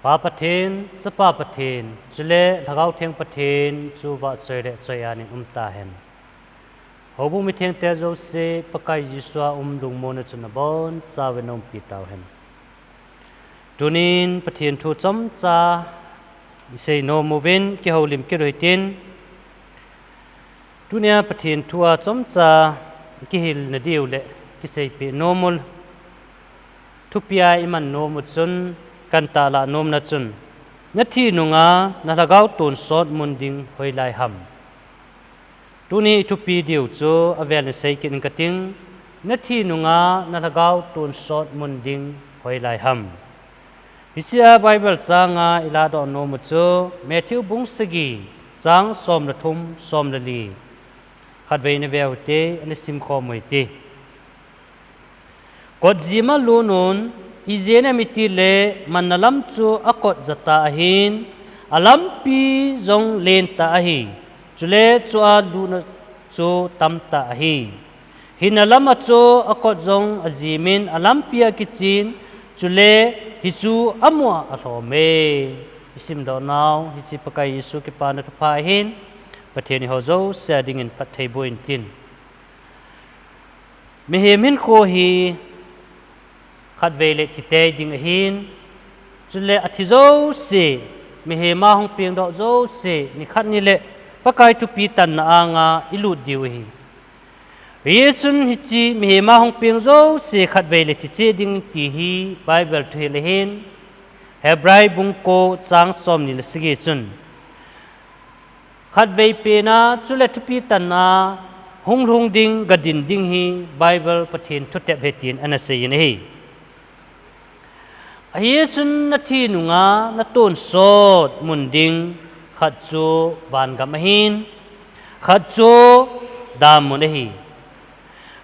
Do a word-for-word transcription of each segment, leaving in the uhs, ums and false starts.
Pa Pathen, Chapa Pathen, chule Lhagao Theng Pathen chu vahchoi le choi-a nin um tahen. Houbung mithengte jouse Pakai Jesu a um lungmonna chun abonchauvin umpi tauhen. Tunin Pathen thu chomcha isei nom uvin kihoulim kit uhitin. Tunia Pathen thu a chomcha kihilna diu le kiseipeh nom u, thupi a iman nom u chun, kantahlah nomna chun, na thi nunga na lhagao tonsot mun ding hoilai ham? Tuni thupi diu chu avel in sei kit ing kating, na thi nunga na lhagao tonsot mun ding hoilai ham? Hichea Bible changa iladoh nom u chu Matthew bung sagi, chang som le thum, som le li. Khatvei nave uhite, ana simkhom uhite. Kotjima lut un, ijeh inem itile manna lam chu akot jatah ahin, alampi jong lentah ahi, chule chua lutna chu tamtah ahi. Hinna lama chu akot jong ajimin, alampi a kichen, chule hichu amu a alhome. Isimdoh nau, hiche Pakai Jesu kipana thupha ahin, Pathen in eiho jouse a dingin phatthei boh in tin. Mihem hinkho hi khatvei le thitei ding ahin, chule athi jouse, mihem a hung pengdoh jouse, nikhat nile Pakai thupi tanna anga ilut diu ahi. Hichun hiche mihem a hung peng jouse khatvei le thicheh ding ti hi Bible thuhil ahin, Hebrai bung ko chang somni le sagi chun, khatvei pena, chule thupi tanna hung lhung ding, gadin ding hi Bible Pathen thutep ahi tin ana seiyin ahi. Hichun na thi nunga na tonsot mun ding khat chu vangam ahin, khat chu damun ahi.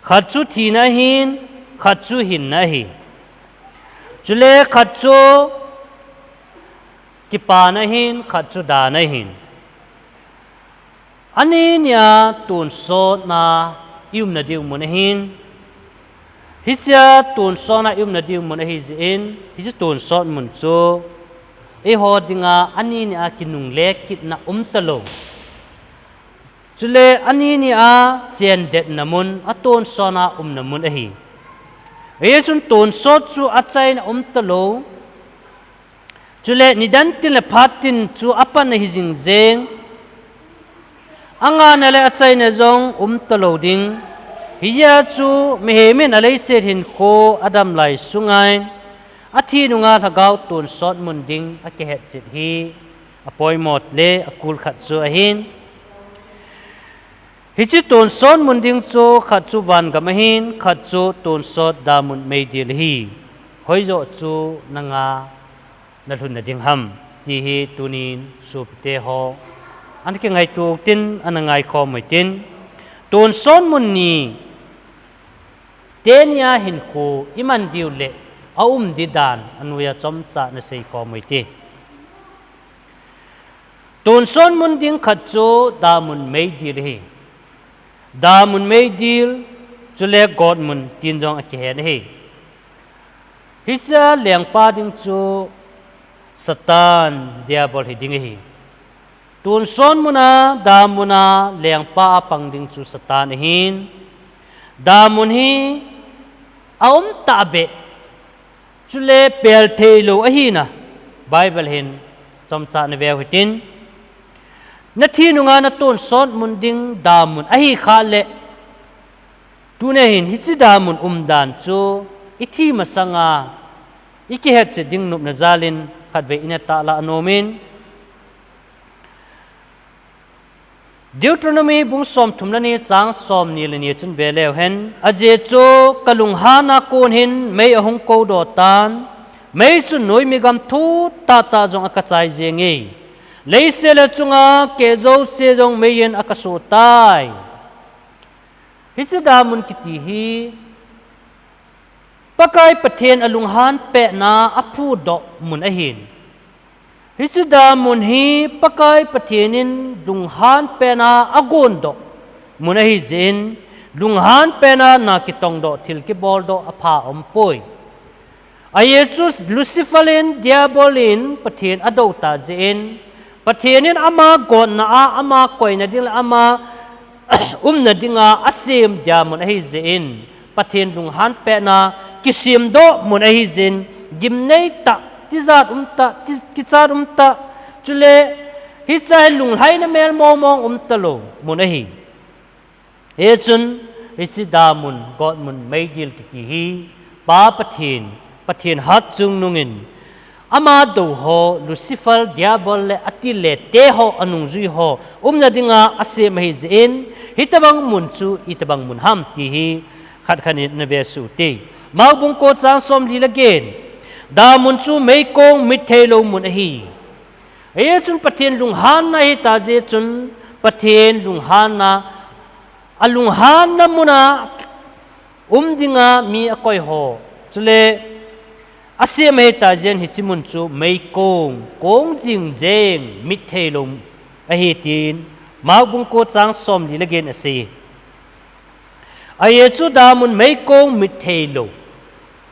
Khat chu thina ahin, khat chu hinna ahi. Chule khat chu kipana ahin, khat chu dana ahin. Ani nia tonsotna iumna diu mun ahin. Hichea tonsotna iumna diu mun ahi jeh in, hiche tonsot mun chu eiho dinga ani nia kinungle kitna umtalou, chule ani nia chendetna mun, atonsotna umna mun ahi. Hichun tonsot chu achaina umtalou, chule nidan tin le phat tin chu apan ahi jingjeng, angahna le achaina jong umtalou ding. Hijeh chun mihem in aleiset hinkho adam lai sunga athi nunga lhagao tonsot mun ding akihetchet hi apoimo le akul khat chu ahin. Hiche tonsot mun ding chu khat chu vangam ahin, khat chu tonsot damun meidil ahi. Hoijoh chu nanga nalhunna ding ham, ti hi tunin sopite ho ana kingaito utin, ana ngaikhom utin. Tonsot mun ni tenia hinkho iman diu le aum di dan anoiya chomcha naseikhom uite. Tonsot mun ding khat chu damun meidil ahi. Damun meidil, chule gotmun tin jong akihen ahi. Hichea lengpa ding chu Satan, Diabol hiding ahi. Tonsot muna, damuna lengpa a pang ding chu Satan ahin. Damun hi aum tahbeh, chule peltheilou ahina Bible hin chomcha nave uhitin. Nathi nunga natonsot mun ding damun ahikhah le, tunia hin hiche damun umdan chu ithi masanga ikihetchet ding nopna jalin khatvei ina tahlah nomin, Deuteronomy bung somthum le ni chang somni le ni chun veleu hen, ajeh chu kalunghan a kon hin mei ahung koudoh tan, mei chun noimi gam thut tahtah jong akachai jenge, leiset le chunga kehjouse jong meiyin akasoh tai. Hiche damun kiti hi Pakai Pathen alunghan petna aphudoh mun ahin. Hiche damun hi Pakai Pathen in lunghan petna agondoh mun ahijeh in, lunghan petna na kitongdoh, thil kiboldoh apha aumpoi. Ahi chu Lucifer in, Diabol in Pathen adou ta jeh in, Pathen in ama gotna a, ama koina ding le ama umna dinga asem dia mun ahi jeh in, Pathen lunghan petna kisemdoh mun ahi jeh in, gimnei tah, tijat um tah, ti-, kichat um tah, chule hiche hi lunglhaina mel mong mong um talou mun ahi. Hichun, hiche damun, gotmun, meidil kiti hi, Pa Pathen, Pathen hatchungnung in, ama dou ho, Lucifer, Diabol le atileh te ho, anungjui ho, umna dinga asem ahi jeh in, hitobang mun chu, itobang mun ham ti hi, khat khat in ana vesuh u hite. Mark bung ko chang somli le get, damun chu meikong mit theilou mun ahi. Hichun Pathen lunghanna hita jeh chun, Pathen lunghanna, alunghanna muna um dinga mi akoi ho. Chule, asem ahita jeh in hiche mun chu meikong, kong jing jeng, mit theilou ahi tin, Mark bung ko chang somli le get in asei. Ahi chu damun meikong mit theilou.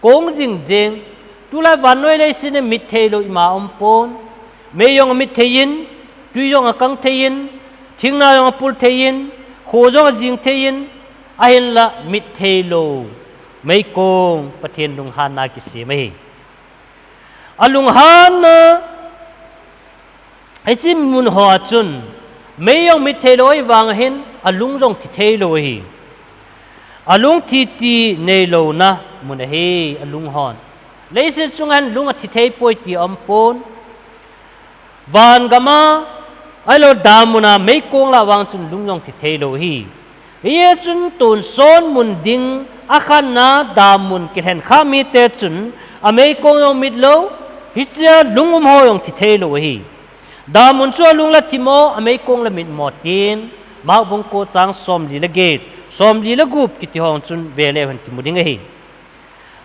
Kong jing jeng. Tulai vannoi leiset in mit theilou ima umpon. Mei jong amit thei in, tui jong akang thei in, thingna jong apul thei in, kho jong ajing thei in, ahinla mit theilou. Meikong Pathen lunghanna kisem ahi. Alunghanna, hiche mun hoa chun, mei jong mit theilou ahivang hin, alung jong thi theilou ahi. Alung thi ti neilouna mun ahi, alung hon. Leiset chunga hin lung athi thei poi ti aumpon. Van gama, ahilou damun a meikong lah vang chun lung jong thi theilou ahi. Hichun tonsot mun ding akhanna damun kilhen kha mite chun ameikong jong mit lou, hichea lung um ho jong thi theilou ahi. Damun chu alung la thi mo, ameikong la mit mo tin, Mark bung ko chang somli le get, somli le gup kiti ho chun veleu hen kimu ding ahi.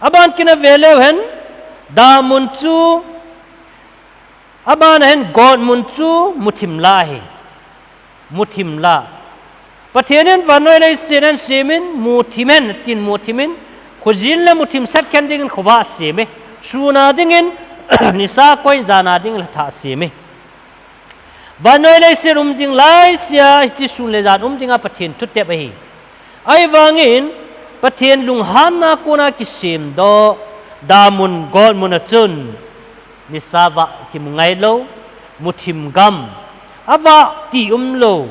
Aban kit a veleu hen, damun chu, aban a hin gotmun chu muthim la ahi. Muthim la. Pathen in vannoi leiset ahin sem in, muthim hen, tin muthim in, khojin le muthim sat khen dingin khovah asem e. Sun a dingin, nisa koi, jan a dingin lhathah asem e. Vannoi leiset um jing laisea, hiche sun le jan um dinga Pathen thutep ahi. Ahivangin, Pathen lunghanna kona kisemdoh, damun gotmun a chun, nisa vah kimu ngailou, muthim gam, avah ti umlou,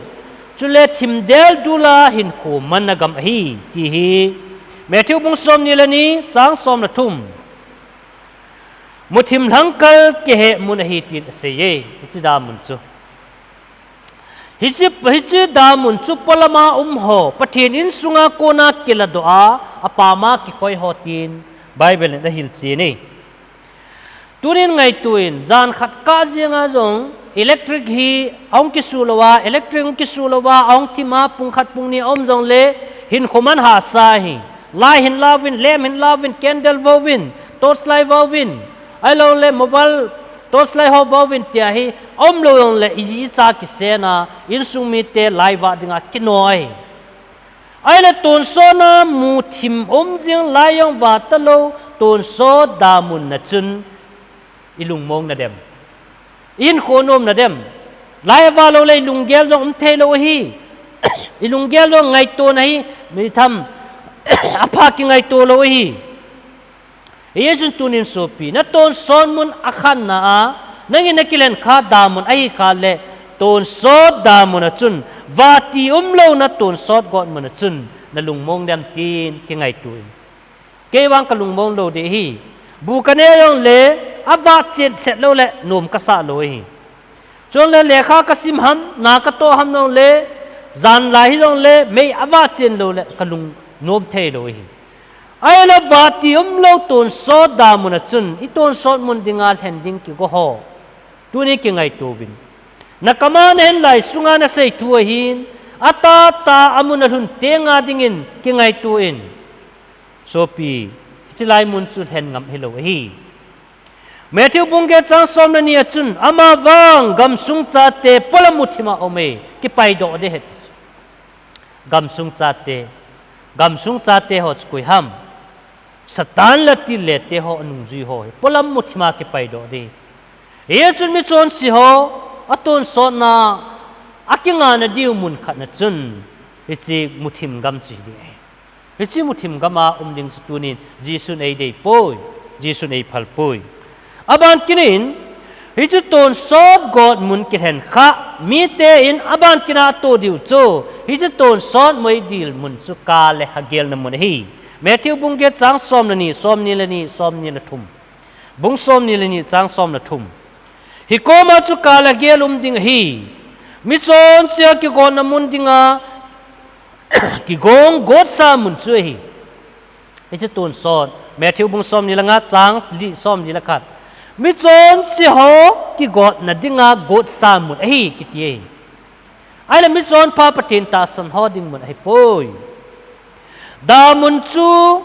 chule thim deldul a hinkho manna gam ahi, ti hi Matthew bung somni le ni, chang som le thum. Muthim lhangkal kihehmun ahi tin asei e, hiche damun chu. Hiche, hiche damun chu polama um ho, Pathen insunga kona kiladoh a, apama kikoi ho tin Bible in ahilchen e. Tunin ngaito in, jan khat kah jenga jong, electric hi ahung kisuh louva, electric hung kisuh louva, ahung thim a pung khat pung ni aum jongle, hinkho man hahsa ahi. Light hin lauvin, lamp hin lauvin, candle vouvin, torchlight vouvin, ahilouleh mobile torchlight ho vouvin tia hi, aumlou jongle iji icha kisena, insung mite light vah dinga kino ahi. Ahile tonsot na muthim um jing, light jong vah talou, tonsot damun a chun ilungmong nadem? Ihinkho nom nadem? Light avah loule ilunggel jong um theilou ahi. Ilunggel jong ngaito na hi, mi tham, apha kingaito lou ahi. Hichun tunin sopi, natonsot mun akhanna a, nangin nakilen kha damun ahi kha le, tonsot damun a chun, vah ti umlou natonsot gotmun a chun, nalungmong dem tin kingaito in. Kei vang kalungmong lou ding ahi. Bu kane jongle, avah chen set loule, nom kasah lou ahi. Chule lekha kasim ham, na katoh ham jongle, jan lai hijongle, mei avah chen loule, kalung nom theilou ahi. Ahile vah ti umlou tonsot damun a chun, itonsot mun dinga lhen ding kigo ho. Tuni kingaito uvin. Nakam a nahin lai sunga nasei thu ahin, atah tah a amun alhun tenga dingin kingaito in. Sopi, hiche lai mun chu lhen ngam hilou ahi. Matthew bung get chang som le ni a chun, amavang gamsung chate pola muthim a um e, kipaidoh ding ahi ti chu. Gamsung chate, gamsung chate ho chu koi ham? Satan le atileh te ho anungjui ho hi polam muthima kipaidoh ding. Hichun michonse ho atonsotna akingah nadiu mun khatna chun hiche muthim gam chu hiding ahi. Hiche muthim gama um ding chu tunin Jesun eidei poi, Jesun eiphal poi. Aban kinin, hiche tonsot got mun kilhen kha, mite in aban kina ato diu chu, hiche tonsot meidil mun chu kal le hagelna mun ahi. Matthew bung get chang som le ni, som ni le ni, som ni le thum. Bung som ni le ni chang som le thum. Hikoma chu kal le hagel um ding ahi. Michonse ho kigotna mun dinga kigong gotsa mun chu ahi. Hiche tonsot, Matthew bung som ni le nga chang li som ni le khat. Michonse ho kigotna dinga gotsa mun ahi kiti ahi. Ahile michonpha Pathen tahsan ho ding mun ahipoi. Damun chu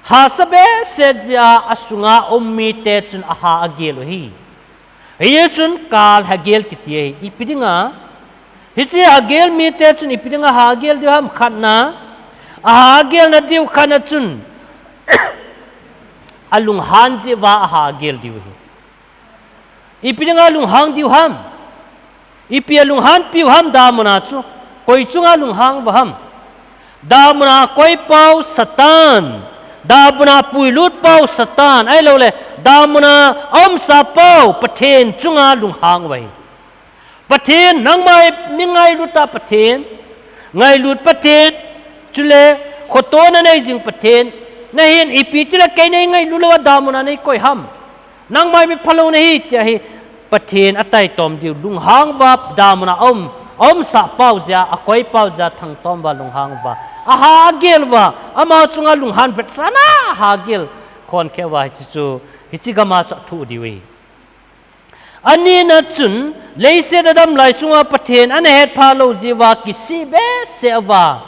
hahsa behseh jeh a asunga um mite chun aha agel u ahi. Hichun kal hagel kiti ahi. Ipi dinga? Hiche hagel mite chun ipi dinga aha agel diu ham khatna. Aha agelna diu khatna chun alunghan jeh uva aha agel diu ahi. Ipi dinga lunghang diu ham? Ipi alunghanpiu ham damuna chu? Koi chunga lunghang uva ham? Damuna akoipau Satan. Damuna apuilutpau Satan. Ahilouleh, damuna aumsahpau Pathen chunga lunghang uva ahi. Pathen, nangma mi ngailuta Pathen. Ngailut Pathen. Chule, khotona neijing Pathen. Nahin ipi tile kei neingailut louva damuna neikoi ham? Nangma mi phalou nahi tia hi Pathen ataitom diu lunghang uva damuna aum, aumsahpau jeh a, akoipau jeh a thangtom uva lunghang uva. Aha agel uva, ama chunga lunghan vetsahna aha agel khonkhe uva hiche chu, hiche gama chu athoh diu ahi. Anina chun, leiset adam lai sunga Pathen ana hetphah lou jeh uva kisih behseh uva,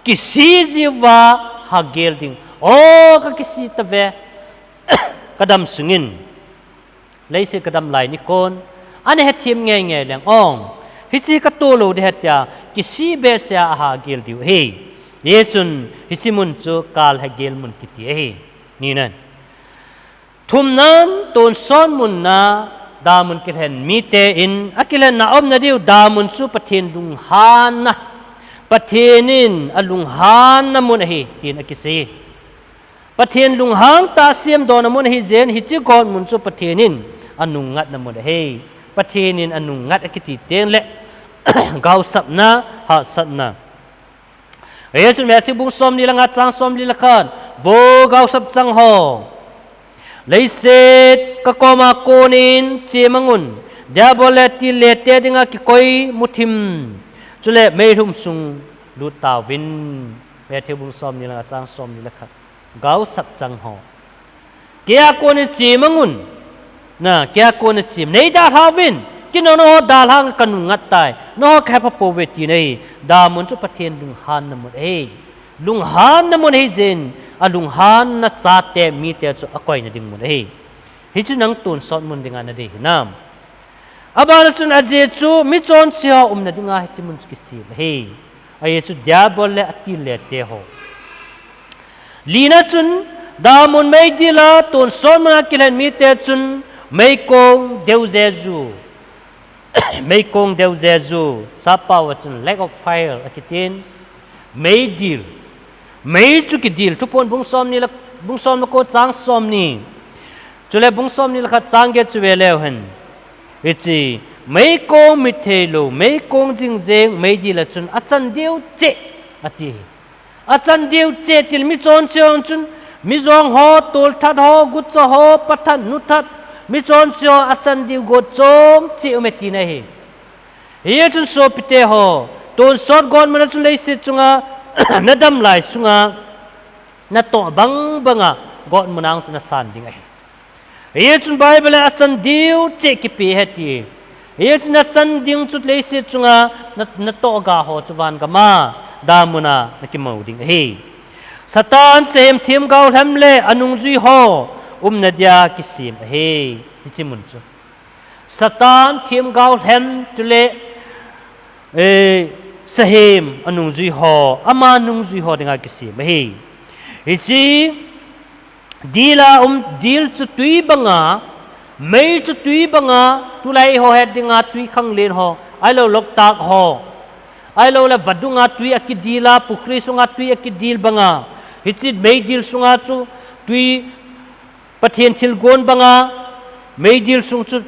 kisih jeh uva hagel ding. O, kakisih tave, kadam sungin. Leiset kadam lai nikon, ana hethem ngeingei leng ong. Hiche katoh lou ding ahi tia, kisih behseh a aha gel diu ahi. Hichun, hiche mun chu kal hagel mun kiti ahi. Nina. Thumnan, tonsot munna, damun kilhen mite in, akilhenna aumna diu, damun chu Pathen lunghanna. Pathen in alunghanna mun ahi, tin akisei. Pathen lunghang tah a semdohna mun ahi jeh in, hiche got mun chu Pathen in anungngatna mun ahi. Pathen in anungngat akiti teng le, gaosapna, hahsatna. Hichun Matthew bung somni le nga chang somli le khat, vo gaosap chang ho. Leiset kakoma konin chemangun, Diabol le atileh te dinga kikoi muthim. Chule meilhum sung lut tauvin. Matthew bung somni le nga chang somli le khat. Gaosap chang ho. Keia konin chemangun. Na, keia konin chem. Nei dalhauvin. Kei nangho dalhang kanungngat tai. Nangho kahe phapouve tina ahi. Damun chu Pathen lunghanna mun ahi. Lunghanna mun ahi jeh in. Alunghanna chate mite chu akoina ding mun ahi. Hichu nang tonsot mun dinga nadei hinam. Abana chun ajeh chu michonse ho umna dinga hiche mun chu kisem ahi. Ajeh chu Diabol le atileh te ho. Lina chun damun meidil a tonsot muna kilhen mite chun meikong deujeju. Meikong deujeju. Sappao a chun lake of fire akitin. Meidil. Mei chu kidil. Thuphon bung somni le, bung somni le ko chang somni. Chule bung somni le khat chang get chu veleu hen. Hiche, meikong mit theilou, meikong jingjeng, meidil a chun achan diu cheh, ati. Achan diu cheh tile michonse ho chun, mijong ho, tolthat ho, gucha ho, pathat, nuthat, michonse ho achan diu got chom cheh ume tina ahi. Hichun sopite ho, tonsot got muna chun leiset chunga, nadam lai sunga, natoh bang banga, got muna chu nasan ding ahi. Hichun Bible in achan diu cheh kipe ahi ti. Hichun achan ding chu leiset chunga na, natoh ga ho chu van gama damuna nakimou ding ahi. Satan, sahem, themgao lhem le anungjui ho umna dia kisem ahi. Hiche mun chu. Satan, themgao lhem, chule, eh, sahem, anungjui ho, ama nungjui ho dinga kisem ahi. Hiche, Dil a um, dil chu tui banga, mei chu tui banga, tulai ho het dinga tui khanglen ho, ahilou loktak ho, ahilou le vadunga tui akidil a, pukhri sunga tui akidil banga, hiche meidil sunga chu tui Pathen thilgon banga, meidil sung chu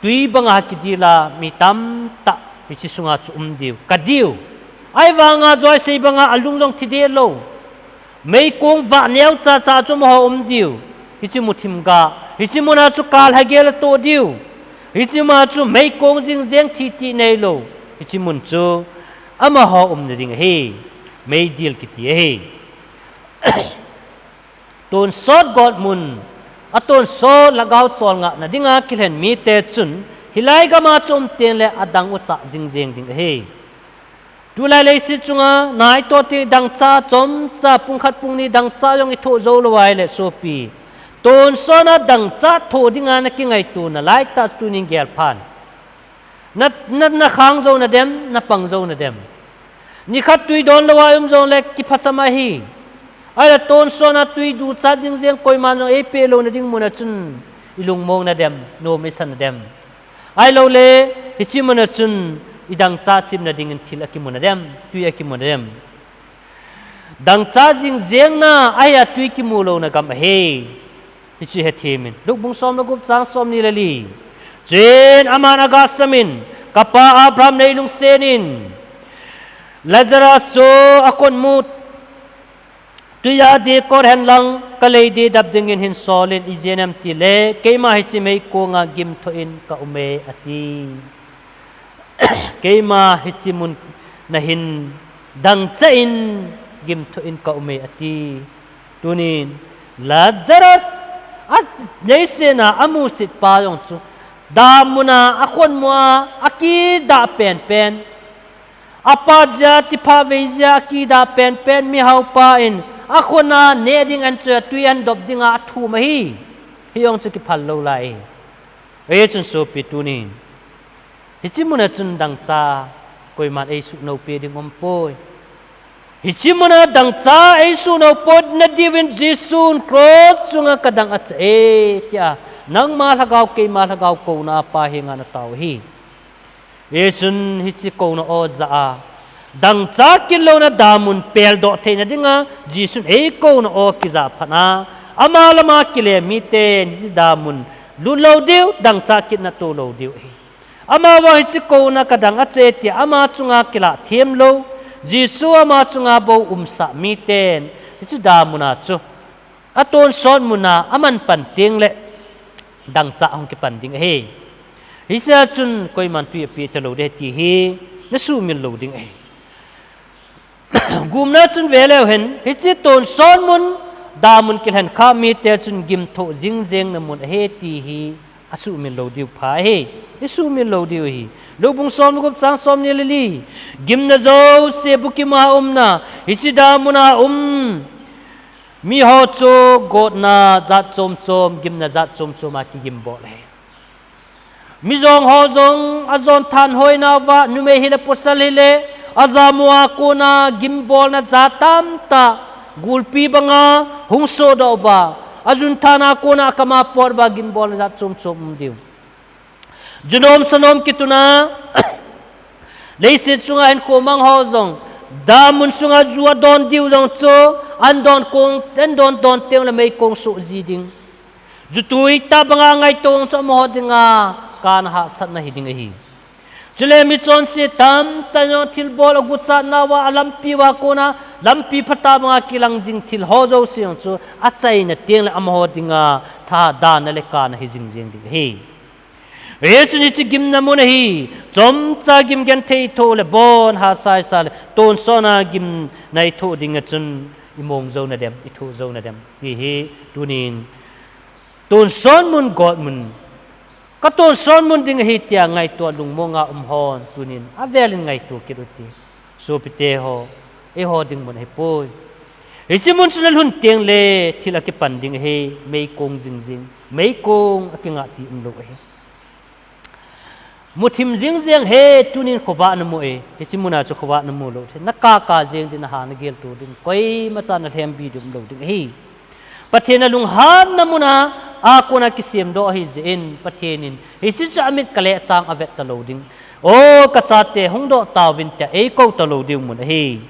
tui banga kidil a mi tamtah hiche sunga chu um diu, kadiu. Ahivanga jouse banga alung jong thi deh lou. Meikong vah neocha cha chu amaho um diu. Hiche muthim ga, hiche muna chu kalha gel atoh diu. Hiche ma chu meikong jingjeng thi tih neilou. Hiche mun chu amaho umna ding ahi. Meidil kiti ahi. Tonsot gotmun, atonsot lhagao cholngahna dinga kilhen mite chun, hilai gama chu um tengle adang u chah jingjeng ding ahi. Tulai leiset chunga, nai toh teng dangchah chomcha, pungkhat pungni dangchah jong ithoh jou lou ahile sopi. Tonsot a dangchah thoh dinga nakingaito nalaitah tunin gelphan. Na, na, nakhang jou nadem, napang jou nadem. Nikhat tui don lou a um jongle kiphacham ahi. Ahile tonsot a tui duchat jingjeng koiman jong eipeh louna ding muna chun ilungmong nadem, nom isan nadem. Ahiloule, hiche muna chun idangchah chimna dingin thil akimu nadem, tui akimu nadem. Dangchah jingjengna ahia tui kimu louna gam ahi. Hiche hethemin. Luke bung som le gup chang somni le li. Chuin aman aga samin, kapa Abraham neilungsetin, Lazarus chu akhutmu tuiya dih kot henlang, kalei dih dap dingin hin solin, ijeh inem itile keima hiche meikonga gimthoh in kaume, ati. Keima hiche muna hin dangchah in gimthoh in kaume, ati. Tunin Lazarus a neisena amusit pa jong chu damun a akhutmu a akidah penpen, apa jeh a tipha vei jeh a akidah penpen mihaopa in akhut a neh ding ahin choi a tui ahin dop dinga athum ahi. Hijong chu kiphal lou lai. Hichun sopi tunin hiche muna chun dangchah koiman eisuh nopi ding umpoi. Hiche muna dangchah eisuh nopi nadiuvin Jesun cross chunga kadang achah e tia nangma lhagao keima lhagao kouna a Pa henga natao ahi. Hichun hiche kouna o jah a dangchah kit louna damun peldoh theina dinga Jesun eikouna o kijah phat a, ama lama kile miten hiche damun lut lou diu, dangchah kitna toh lou diu ahi. Amavang hiche kouna kadang achah e tia ama chunga kilah them lou, Jesu ama chunga bou umsah miten hiche damuna chu atonsot muna aman pan tengle dangchah ahung kipan ding ahi. Hichea chun koiman tui apeh talou ding ahi ti hi nasuhmil lou ding ahi. Gupna chun veleu hen, hiche tonsot mun, damun kilhen kha mite chun gimthoh jingjengna mun ahi ti hi asuhmil lou diu pha ahi. Isuhmil lou diu ahi. Luke bung som le gup chang somni le li. Gimna jouse bukima umna, hiche damuna um miho chu gotna jat chom chom, gimna jat chom chom a kigimbol ahi. Mijong ho jong ajon thanhoinauva, numei hile pasal hile, ajamu a kona gimbolna jat tamtah, gulpi banga hung sodoh uva, ajun than a kona akam a pot uva gimbolna jat chom chom um diu. Junom sanom kituna, leiset chunga hinkho mang ho jong, damun sunga ju adon diu jong chu, ahin don kong, ahin don don tengle meikong soh ji ding. Jutui tah banga ngaito jong chu amaho dinga kana hahsatna hiding ahi. Chule michonse tamtah jong thilbol aguchatnauva alampi uva kona lampi phatah banga kilang jing thil ho jouse jong chu achaina tengle amaho dinga thahatna le kana hi jingjeng ding ahi. Hichun hiche gimna mun ahi, chomcha gim genthei ithoh le bon hahsa isa le tonsot a gimna ithoh dinga chun imong jou nadem, ithoh jou nadem ti hi tunin tonsot mun gotmun, katonsot mun ding ahi tia ngaito a lungmonga um hon tunin avelin ngaito kit ute. Sopite ho, eiho ding mun ahipoi. Hiche mun chu nalhun tengle thil akipan ding ahi, meikong jingjeng, meikong akingah ti umlou ahi. Muthim jingjeng ahi, tunin khovah namu e, hiche muna chu khovah namu lou thei, nakaka jeng ding, naha nagelto ding, koimacha nalhembi ding umlou ding ahi. Pathen a lunghanna mun a, a kona kisem doh ahi jeh in, Pathen in, hiche chu amit kale chang avet talou ding. O, kachate hung doh tauvin tia eikou talou diu mun ahi.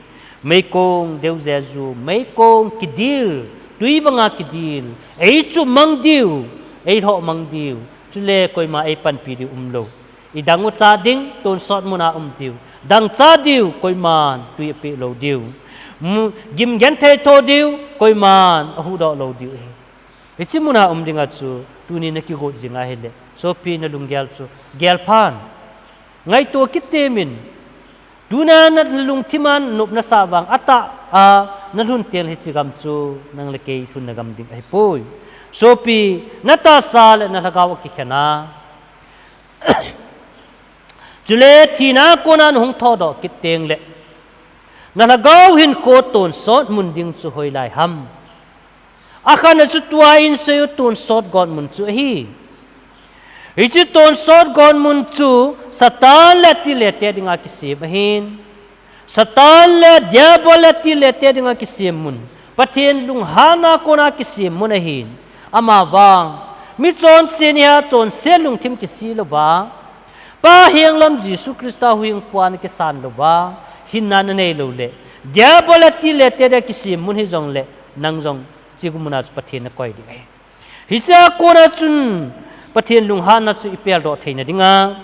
Meikong deu jeju, meikong kidil, tui banga kidil, eichup mang diu, eilhoh mang diu, chule koima eipanpi diu umlou. Idang u cha ding, tonsot mun a um diu. Dangcha diu, koiman tui apeh lou diu. Mu-, gim genthei tho diu, koiman ahuhdoh lou diu ahi. Hiche mun a um dinga chu, tuni nakigot jing ahile, sopi nalunggel chu, gel phan. Ngaito kit temin, tuna na, nalungthim a nop nasah vang, atah a nalhun teng hiche gam chu, nang le kei lhunna gam ding ahipoi. Sopi, natahsa le nalhagao akikhen a. Chule thina kona nahung thodoh kit tengle, nalhagao hinkho tonsot mun ding chu hoilai ham? Akhatna chu tua isei u tonsot got mun chu ahi. Hiche tonsot got mun chu Satan le tilete dinga kisem ahin. Satan le Diabol le tilete dinga kisem mun, Pathen lunghanna kona kisem mun ahin. Amavang, mi chonse nia chonse lungthim kise louva, Pa henglam Jesu Christa huhhingpu a nakisan louva, hinna nanei loule, Diabol le tilete dia kisem mun hijongle, nang jong hiche mun a chu Pathen nakoi ding ahi. Hichea kona chun Pathen lunghanna chu ipeldoh theina dinga,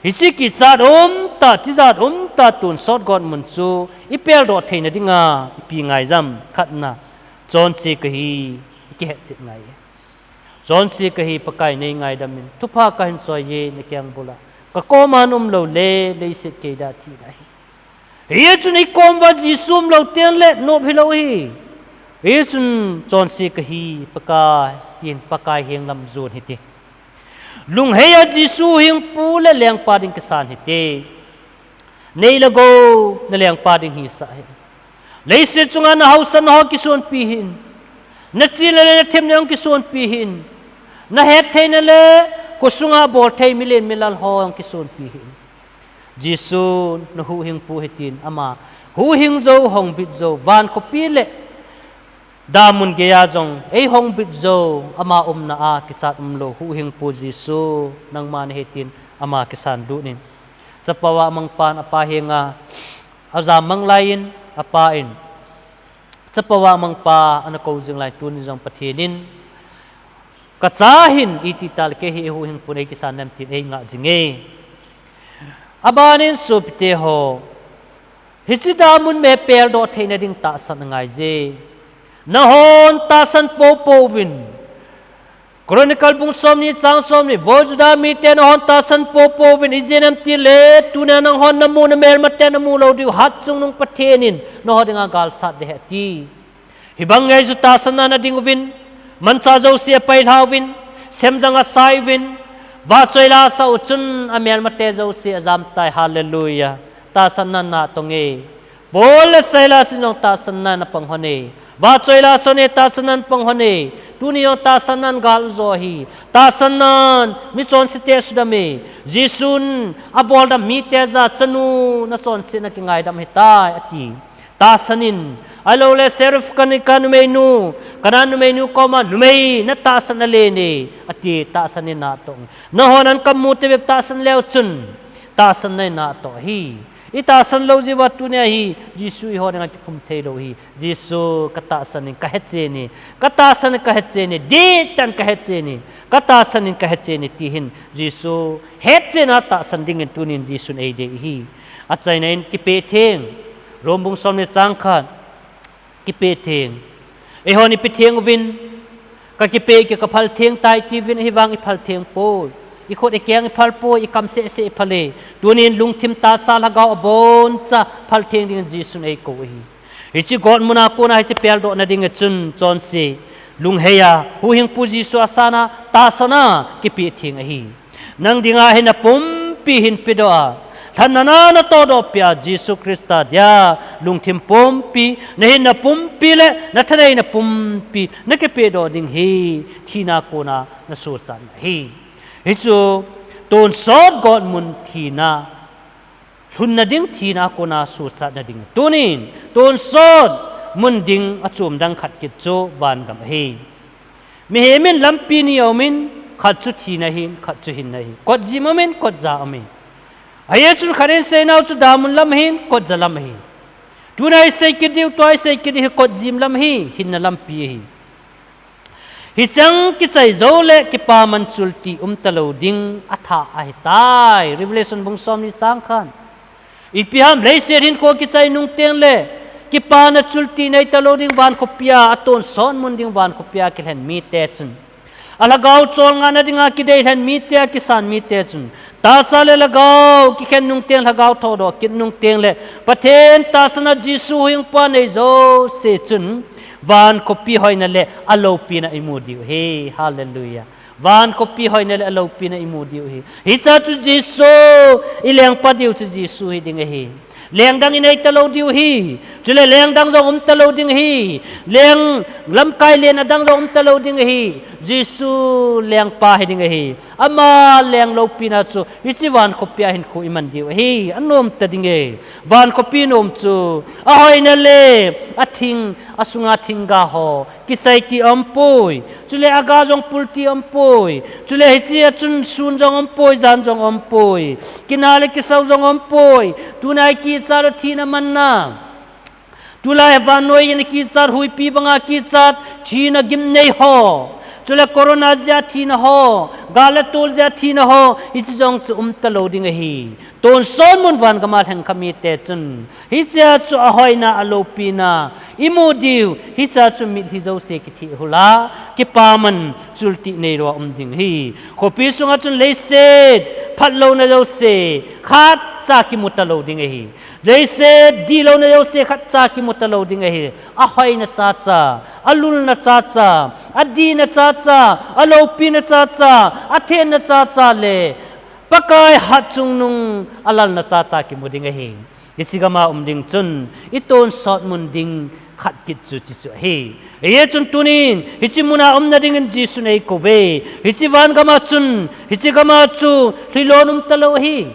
hiche kichat umtah, tijat umtah tonsot got mun chu ipeldoh theina dinga ipi ngai jam? Khatna, chonse kahi, ikihetchet ngai. Chonse kahi, Pakai neingaidam in, thupha kahin choi e nakeng bula, kakoma um loule leiset keiya thina ahi. Hichun ikom uva Jesu umlou tengle nop hilou ahi. Hichun chonse kahi Pakai, tin Pakai henglam jon hite. Lungheiya Jesu huhhingpu le lengpa ding kisan hite. Nei le gou nalengpa ding hisah hih in. Leiset chunga nahaosanna ho kisonpi hih in. Nachena le nathemna jong kisonpi hih in. Nahettheina le khosunga bolthei milen milal ho jong kisonpi hih in. Jesu nahuhhingpu hitin, ama huhhing jou, hongbit jou, van khopi le damun geiya jong eihongbit jou, ama umna a kichat umlou huhhingpu Jesu nangma nahi tin ama kisan lut in. Chapao a amangpan apa henga ajam mang laiyin, apa in chapao a amangpa ana kou jing lai, tuni jong Pathen in, kacha hin iti tah le kei hi eihuhhingpun eikisan nem tin eingah jinge. Abanin sopite ho, hiche damun me peldoh theina ding tahsan angaije. Nahon tahsan poupou vin. Chronicle bung somni chang somni, Vo Juda mite, nahon tahsan poupou vin, ijeh inem itile tunia nanghon namu namelmate namu lou diu, hatchungnung Pathen in naho dinga gal sat ding ahi ati. Hibang ngei chu tahsanna nading uvin, manchah jouse apailha uvin, semjang asai uvin, vahchoi la asah u chun amelmate jouse ajamtai. Hallelujah. Tahsanna natong e. Paul le Silas in jong tahsanna ana panghon e. Vahchoi la asah u chun tahsanna ana panghon e. Tuni jong tahsannan gal ajo ahi. Tahsannan michonsete asudam e. Jesun aboldam mite jah a chanu nachonsetna kingaidam ahitai, ati. Tahsan in, ahiloule Serepta kiti numeinu, Canaan numeinu koma numei natahsan alen e, ati. Tahsan in natong. Nahon ankamu te bep tahsan leu chun, tahsanna in natoh ahi. Itahsan lou jeh uva tunia hi Jesu eiho dinga kiphum theilou ahi. Jesu katahsan in kahechen e, katahsan in kahechen e, dihtah in kahechen e, katahsan in kahechen e, ti hin Jesu hetchenna tahsan dingin tunin Jesun eidei ahi. Achaina in kipeh theng, Rom bung somni chang khat, kipeh theng. Eihon ipi theng uvin, kakipeh kei, kaphal theng tai tiuvin, ahivang iphal theng poi. Ikhut ikeng iphal poi, ikam sehseh iphal e. Tunin lungthim tahsa lhagao aboncha phal theng dingin Jesun eikou ahi. Hiche got muna kona hiche peldohna dinga chun chonse, lungheiya huhhingpu Jesu asana tahsanna kipeh theng ahi. Nang dinga hin napumpi hin pedoh a, lhanna na natohdoh peh a, Jesu Christa dia lungthim pumpi, nahinna pumpi le nathaneina pumpi nakipehdoh ding hi thina kona nasochatna ahi. Hichu tonsot got mun thina, lhunna ding thina kona sochatna ding. Tunin tonsot mun ding achom dang khat kit chu vangam ahi. Mihem in lampi ni aumin, khat chu thina ahin, khat chu hinna ahi. Kot jim aumin, kot ja aumin. Ajeh chun khat in seinau chu damun lam ahin, kot ja lam ahi. Tuna isei kit diu, tua isei kit diu hi kot jim lam ahi, hinna lampi ahi. Hicheng kichai jou le kipaman chulti umta lou ding atha ahitai. Revelation bung somni chang khat. Ipi ham, leiset hinkho kichai nung teng le kipana chulti neita lou ding, vankhopia atonsot mun ding, vankhopia kilhen mite chun. Alhagao cholngahna dinga kidei lhen mite, akisan mite chun. Tahsa le lhagao kikhen nung teng, lhagao thodoh kit nung teng le Pathen tahsan a Jesu hingpa nei jouse chun, vankhopi hoina le aloupina imu diu ahi. Hallelujah. Vankhopi hoina le aloupina imu diu ahi. Hichea chu Jesu, ilengpa diu chu Jesu hiding ahi. Lengdang inei talou diu ahi. Chule lengdang jong um talou ding ahi. Leng lamkai len adang jong um talou ding ahi. Jesu lengpa hiding ahi. Ama leng loupina chu hiche vankhopia hinkho iman diu ahi. Anom tading e. Vankhopia nom chu ahoina le athing, asunga thingga ho kichai ti aumpoi. Chule aga jong pul ti aumpoi. Chule hichea chun sun jong aumpoi, jan jong aumpoi. Kina le kisau jong aumpoi. Tuna ikichat u thina manna. Tulai vannoi in ikichat, huipi banga kichat, thina gimnei ho. Chule corona jeh a thina ho, gal le tol jeh a thina ho, hiche jong chu um talou ding ahi. Tonsot mun vangam a lhengkha mite chun, hichea chu ahoina aloupina imu diu, hichea chu mitlhi jouse kitheh hula, kipaman chulti neilou a um ding ahi. Khopi sunga chun leiset phatlouna jouse khatcha kimu talou ding ahi. Leiset dihlouna jouse khatcha kimu talou ding ahi. Ahoina chacha, alulna chacha, adihna chacha, aloupina chacha, athenna chacha le Pakai hatchungnung alalna chacha kimu ding ahi. Hiche gam a um ding chun itonsot mun ding khat kit chu hiche chu ahi. Hijeh chun tunin hiche muna umna dingin Jesun eikouve. Hiche vangam a chun, hiche gam a chu lhilon um talou ahi.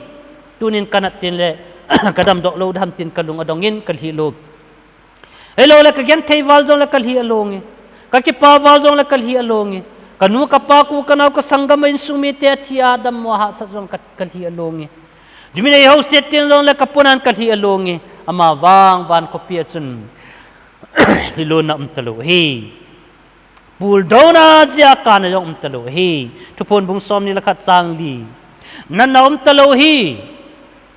Tunin kanat tin le kadamdoh lou dam tin kalung adongin kalhi lou. Hilou le kagenthei val jongle kalhi alonge. Kakipa val jongle kalhi alonge. Kanu, kapa, ku, kanao, kasanggam, insung mite athi a dammo a hahsat jongle ka, kalhi alonge. Jumin eiho set teng jongle kaponan kalhi alonge. Amavang vankhopia chun lhilonna um talou ahi. Puldouna jeh a kana jong um talou ahi. Thuphon bung somni le khat chang li. Natna um talou ahi.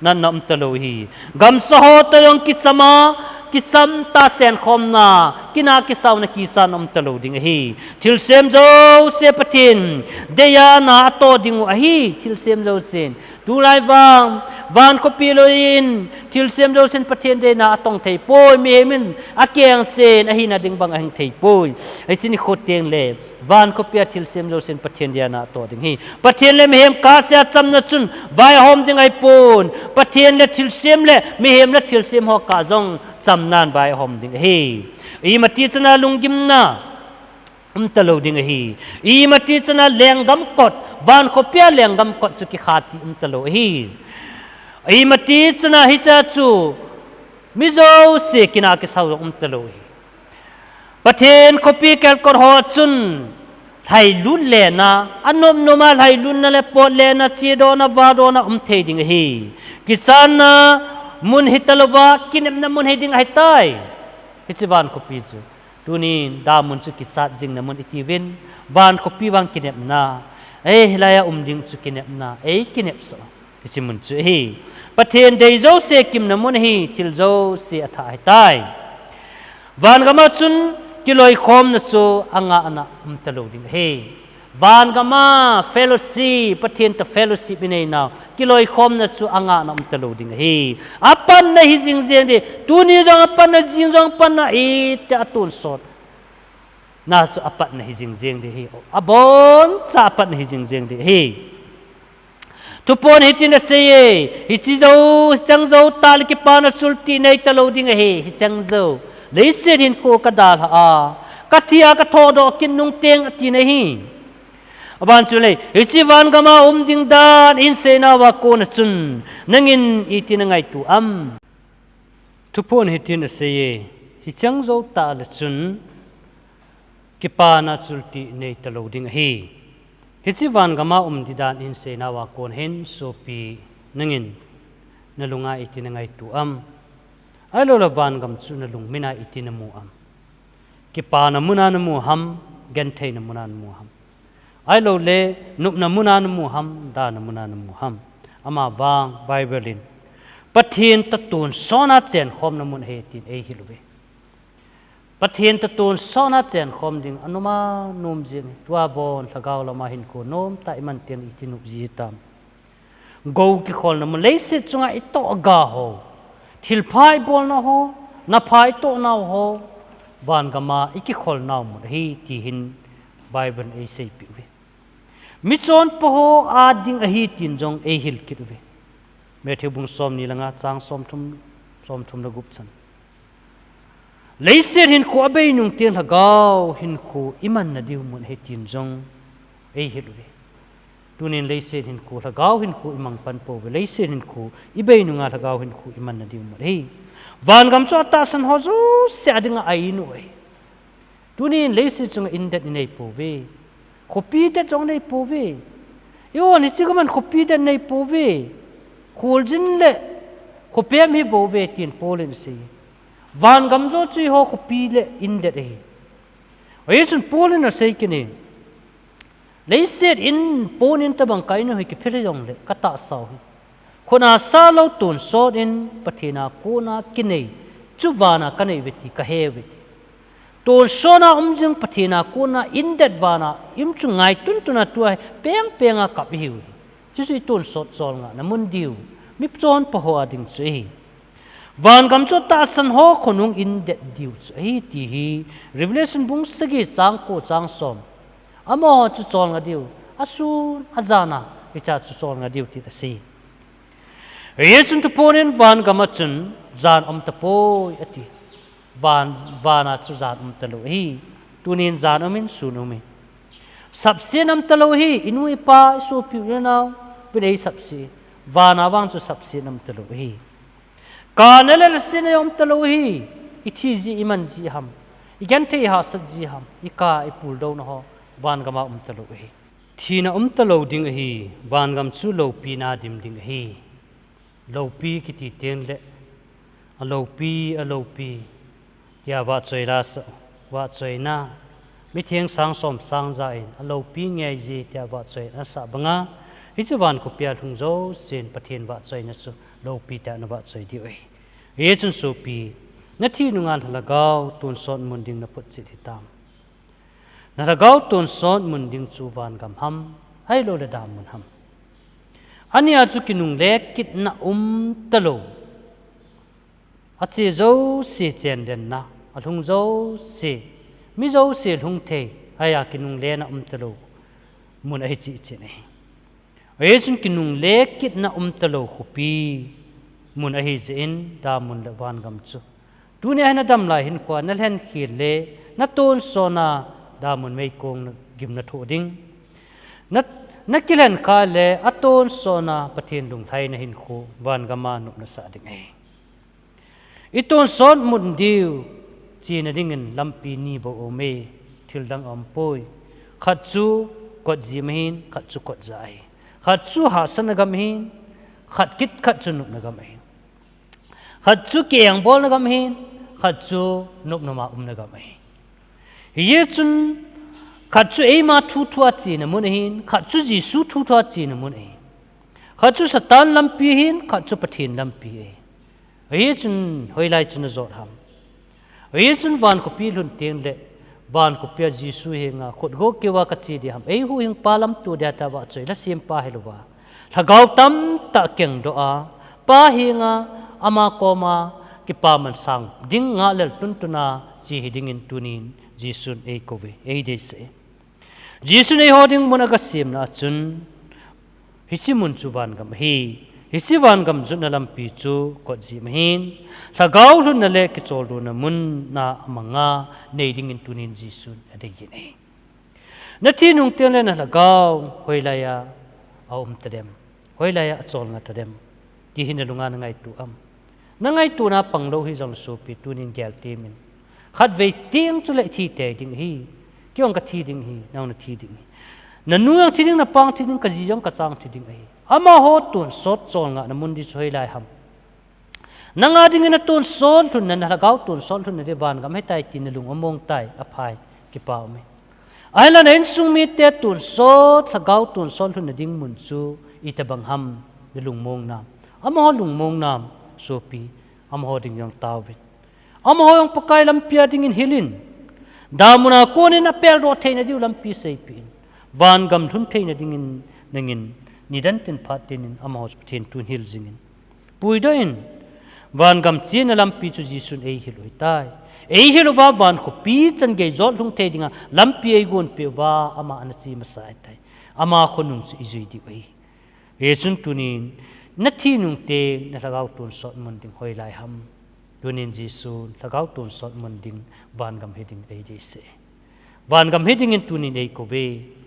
Natna um talou ahi. Gamsa ho toh jong kichama, kicham tah a chenkhomna, kina kisauna kichatna um talou ding ahi. Thilsem jouse Pathen deiya na atoh diu ahi. Thilsem jousen. Tulai vang, vankhopia loiyin, thilsem jousen Pathen deina atong thei poi, mihem in akengsen ahina ding bang ahing thei poi. Hiche nikho teng le, vankhopia thilsem jousen Pathen deina atoh ding ahi. Pathen le mihem kahsea chamna chun vaihom ding ahipon. Pathen le thilsem le, mihem le thilsem ho kah jong chamnan vaihom ding ahi. Imati chana lunggimna um talou ding ahi. Imati chana lenggam kot, vankhopia lenggam kot chu kikha ti um talou ahi. Imati chana hichea chu mi jouse kina kisau jong um talou ahi. Pathen khopi kelkot ho chun lhailut lena, anom noma lhailutna le potletna, chedohna, vadohna um thei ding ahi. Kichatna mun hitalouva, kinepna mun hiding ahitai. Hiche vankhopi chu. Tunin damun chu kichat jingna mun itiuvin, vankhopia vang kinepna. Ei, hilaiya um ding chu kinepna, ei kinepsah. Hiche mun chu ahi. Pathen dei jouse kimna mun ahi, thil jouse athah ahitai. Vangam a chun kiloikhomna chu angahna um talou ding ahi. Vangam a fellowship, Pathen toh fellowship inei nau, kiloikhomna chu angahna um talou ding ahi. Apatna hi jingjeng ding, tuni jong apatna, jing jong apatna, iti a tonsot na chu apatna hi jingjeng ding ahi. Aboncha apatna hi jingjeng ding ahi. Thuphon hitin aseiye, hiche jou, hicheng jou tah le kipana chulti nei talou ding ahi, hicheng jou. Leiset hinkho kadalhah a, kathi a kathodoh kit nung teng ati nahi. Aban chule, hiche vangam a um ding dan, insei nauva kona chun, nangin iti nangaito am. Thuphon hitin aseiye, hicheng jou tah le chun, Kipana chulti nei talou ding ahi. Hiche vangama um ding dan in seinauva kon hin sopi nangin nalunga iti nangaito am? Ahilouleh vangam chu nalungmina iti namu am? Kipana muna namu ham, gentheina muna namu ham? Ahilouleh nopna muna namu ham, dana muna namu ham? Amavang Bible in Pathen toh tonsotna chenkhomna mun ahi tin eihil uve. Pathen toh tonsotna chenkhom ding anoma nom jing ahi. Tua bon lhagao lama hinkho nomtah iman teng iti nop ji tam? Gou kikholna mun, leiset chunga itoh aga ho, thilpha ibolna ho, napha itohnau ho, vangama ikikholnau mun ahi ti hin Bible in eiseipeh uve. Michonpha ho a ding ahi tin jong eihil kit uve. Matthew bung somni le nga chang somthum, somthum le gup chan. Leiset hinkho abei nung teng lhagao hinkho imanna diu mun ahi tin jong eihil uve. Tunin leiset hinkho lhagao hinkho imang pan pouve, leiset hinkho ibei nunga lhagao hinkho imanna diu mun ahi. Vangam chu atahsan ho jouse a dinga a-in u ahi. Tunin leiset chunga indet inei pouve. Khopi det jong nei pouve. Eiho hiche gam a khopi det nei pouve. Kholjin le khopem hi bouve tin Paul in asei. Vangam joh chu eiho khopi le indet ahi. Hichun Paul in asei kit in, leiset in pon in tabang ka in u hi kiphel jongle katahsau hi, khutna sa lou tonsot in Pathen a kona kinei chu vana kanei uve ti kahe uve ti. Tonsotna um jing Pathen a kona indet vana um chu ngaitun tuna tua hi pengpenga kap ihiu hi. Chuchu itonsot cholngahna mun diu, michonpha ho a ding chu ahi. Vangam chu tahsan ho khonung indet diu chu ahi ti hi Revelation bung sagi chang ko chang som. Amaho chu cholngah diu, asun ajan a hicha chu cholngah diu tin asei. Hichun tuponin vangam a chun jan um tapoi ati. Van, vana chu jan um talou ahi. Tunin jan um in, sun um in. Sapsen um talou ahi, inu ipa, isopi inao, pin eisapse. Vana vang chu sapsen um talou ahi. Kana le lhasetna um talou ahi, ithi ji iman ji ham, igenthei ihahsat ji ham, ika ipuldouna ho, vangama um talou ahi. Thina um talou ding ahi, vangam chu loupina dim ding ahi. Loupi kiti teng le, aloupi, aloupi, tia vahchoi la sa, vahchoina, mitheng sang som sang ja in, aloupi ngei ji tia vahchoi ana sah banga, hiche van khopia lhung jousen Pathen vahchoina chu loupi tia na vahchoi diu ahi. Hichun sopi, nathi nunga lhagao tonsot mun ding naphotchet hitam? Na lhagao tonsot mun ding chu vangam ham, ahilouleh damun ham? Ania chu kinungle kitna um talou, ache jouse chendenna, alhung jouse, mi jouse lhung thei, ahi a kinunglena um talou mun ahi cheh cheh ahi. Hichun kinungle kitna um talou khopi mun ahi jeh in damun le vangam chu. Tunia hi nadam lai hinkhoa nalhen khel le, natonsotna damun meikong na gim nathoh ding. Na, nakilhen kha le, atonsotna Pathen lunglhaina hinkho vangama nop nasah ding ahi. Itonsot mun diu chena dingin lampi ni bou aume, thil dang aumpoi. Khat chu kot jim ahin, khat chu kot ja ahi. Khat chu hahsatna gam ahin, khat kit khat chu nopna gam ahi. Khat chu kiengbolna gam ahin, khat chu nopnoma umna gam ahi. Hichun khat chu eima thuthu a chena mun ahin, khat chu Jesu thuthu a chena mun ahi. Khat chu Satan lampi ahin, khat chu Pathen lampi ahi. Hichun hoilai chu najot ham? Hichun van khopi lhun teng le, van khopia Jesu henga khut go keuva kache ding ham, eihuhhingpa lamto dia tia vahchoi, lhasempa hilouva, lhagao tamtah kengdoh a, Pa henga, ama koma kipaman sang ding ngahlel tuntuna che hidingin tunin Jesun eikouve, eideisah e. Jesun eiho ding mun agasemna a chun, hiche mun chu vangam ahi. Hiche vangam jotna lampi chu kot jim ahin, lhagao lhunna le kicholdohna mun na amanga nei dingin tunin Jesun adeijin ahi. Nathi nung teng le nalhagao hoilaiya aum tadem, hoilaiya acholngah tadem, ti hi nalunga nangaito am? Nangaitona panglou hijongle sopi, tunin gel temin. Khatvei teng chule ithi tei ding ahi. Kei jong kathi ding ahi, nang nathi ding ahi. Nanu jong thi ding, napa jong thi ding, kaji jong kachang thi ding ahi. Amaho tonsot cholngahna mun ding chu hoilai ham? Nanga dingin natonsot lhunna, nalhagao tonsot lhunna ding vangam ahitai tin nalung among tai, aphai, kipa ume. Ahinla na insung mite tonsot, lhagao tonsot lhunna ding mun chu itobang ham, nalungmong nam? Amaho lungmong nam, sopi, amaho ding jong taovin. Amaho jong Pakai lampia dingin hilin, damuna konin apeldoh theina diu lampi seipeh in. Vangam lhun theina dingin nangin, nidan tin phat tin in amaho chu Pathen tun hil jingin. Puidoh in, vangam chena lampi chu Jesun eihil u ahitai. Eihil uva van khopi chan gei jot lhung thei dinga lampi eigonpeh uva ama anache masa ahitai. Ama khonung chu ijui diu ahi. Hijeh chun tunin, nathi nung teng nalhagao tonsot mun ding hoilai ham? Tunin Jesun lhagao tonsot mun ding vangam hiding eideisah e. Vangam hidingin tunin eikouve.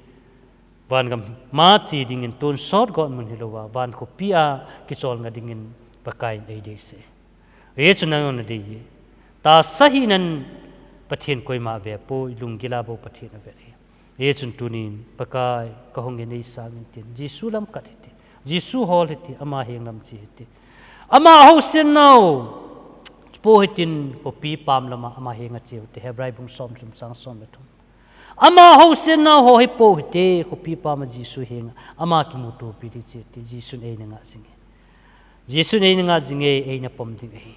Vangam ma che dingin tonsot got mun hilouva, van khopia kicholngah dingin Pakaiyin eideisah e. Hijeh chun nang nadei e. Tahsa hinan Pathen koima avepoi, lunggila bou Pathen ave e. Hijeh chun tunin, Pakai, kahungin neisangin tin, Jesu lam kat hite, Jesu hol hite, ama heng lam che hite. Ama ahousen nau, po hitin, khopi pam lama ama henga cheu hite, Hebrai bung somthum chang som le thum. Ama ahousen nau ho hi po hite, khopi pama Jesu henga, ama kimutopi ding che hite, Jesun eina ngah jinge. Jesun eina ngah jinge, eina pom ding ahi.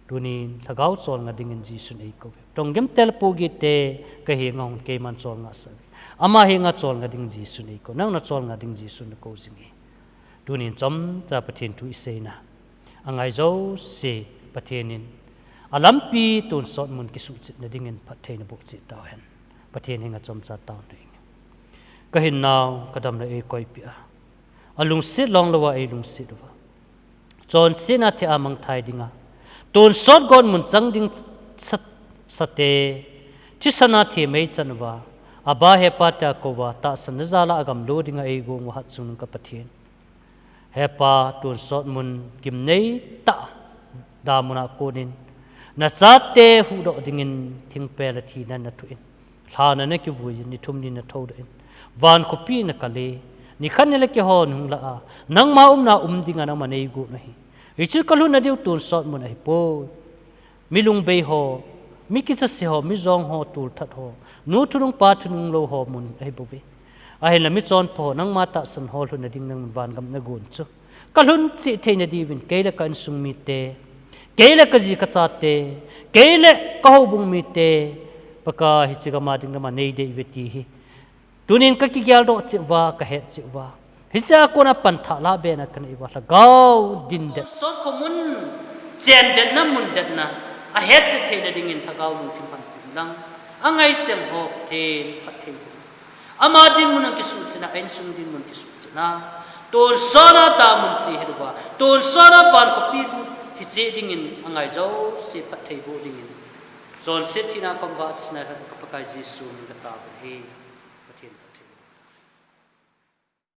Tunin lhagao cholngah dingin Jesun eikouve. Tonggim tel pohgih te, kahenga hung keiman cholngah sah uve. Ama henga cholngah ding Jesun eikou. Nang nacholngah ding Jesun nakou jinge. Tunin chomcha Pathen thu iseina, angai jouse Pathen in alampi tonsot mun kisuhchetna dingin phatthei naboh cheh tauhen. Pathen henga chomcha taona inge. Kahinnau, kadamna eikoipeh a, alungset longlouva eilungset uva, chonsetna thei a mangthai dinga tonsot got mun chang ding sa, sate, thisana themei chan uva, Abba, Hepa tia kouva, tahsanna jala agamlo dinga eigong uva hatchungnung ka Pathen. Hepa, tonsot mun gimnei tah damuna konin, nachate huhdoh dingin thingpel a thinan nathoh in, lhan a nakivuiyin, ni thum ni nathoudoh in, van khopi nakal e, nikhat nile keiho nahung lah a, nangma umna um dinga nangman neigon u ahi. Hichu kalhunna diu tonsot mun ahipoi. Mi lungbei ho, mi kichase ho, mi jong ho, tulthat ho, nu thunung pa thunung lou ho mun ahibouve. Ahinla michonpha ho, nangma tahsan ho lhunna ding nangman vangam nagon chu kalhun cheh theina diuvin, kei le ka insung mite, kei le kaji kachate, kei le kahoubung mite, Pakai hiche gama ding nangman neidei uve ti hi tunin kakigeldoh cheh uva, kahet cheh uva, hichea kona panthah lahbehna kanei uva, lhagao dindet, tonsot khomun chendetna, mundetna ahetchet theina dingin lhagao lungthim panpin lang, angaicheng ho Pathen phatthei boh in. Ama dinmun akisuhchetna, a insung dinmun kisuhchetna, tonsotna damun che hilouva, tonsotna van khopi lut hicheh dingin angai jouse phatthei boh dingin, chonset thina kom uva achisna lhah ka Pakai Jesu min kataovin ahi.